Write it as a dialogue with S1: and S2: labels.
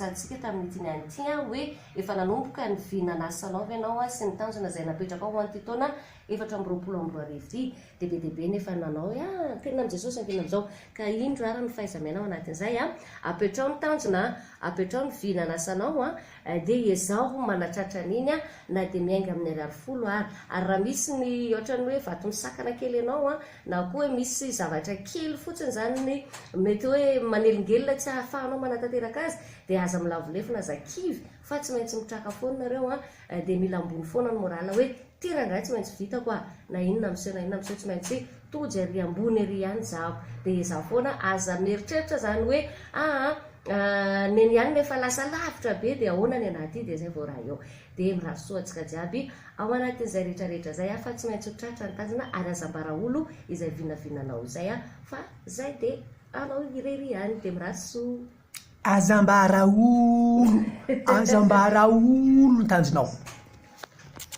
S1: Antsika tamin'ity niany ity an, hoe efa nanomboka ny vinan'asanao ve ianao sy ny tanjona izay napetrakao ho an'ity taona 2024 ity. Dia be dia be ny efa nanao hoe ah, tena amin'i Jesosy ny vina amin'izao. Ka indro ary ny fahaiza-miaina ao anatin'izay an, apetrao ny tanjona, apetrao ny vinan'asanao an, dia iezaho manatratra an'iny an, na dia miainga amin'ny ariary folo ary. Ary raha misy ny ohatran'ny hoe vato misakana kely anao an, na koa hoe misy zavatra kely fotsiny izany ny mety hoe manelingelina tsy ahafahanao manatanteraka azy dia aza milavo lefona aza kivy fa tsy maintsy mitraka foana nareo an, dia mila ambony foana ny moral hoe ty rangahy tsy maintsy vitako a, na inona miseho na inona miseho tsy maintsy tojo ery ambony ery ihany zaho, dia ezaho foana aza mieritreritra izany hoe aa neny ihany nefa lasa lavitra be dia ahoana ny anah ty dia zay vao raha eo. Dia mirary soa antsika jiaby ao anatin'izay rehetra rehetra izay aho fa tsy maintsy ho tratra ny tanjona ary aza ambara olo izay vinavinanao izay aho fa zay dia anao irery ihany dia mirary soa.
S2: Aza ambara olo, aza ambara olo ny tanjonao.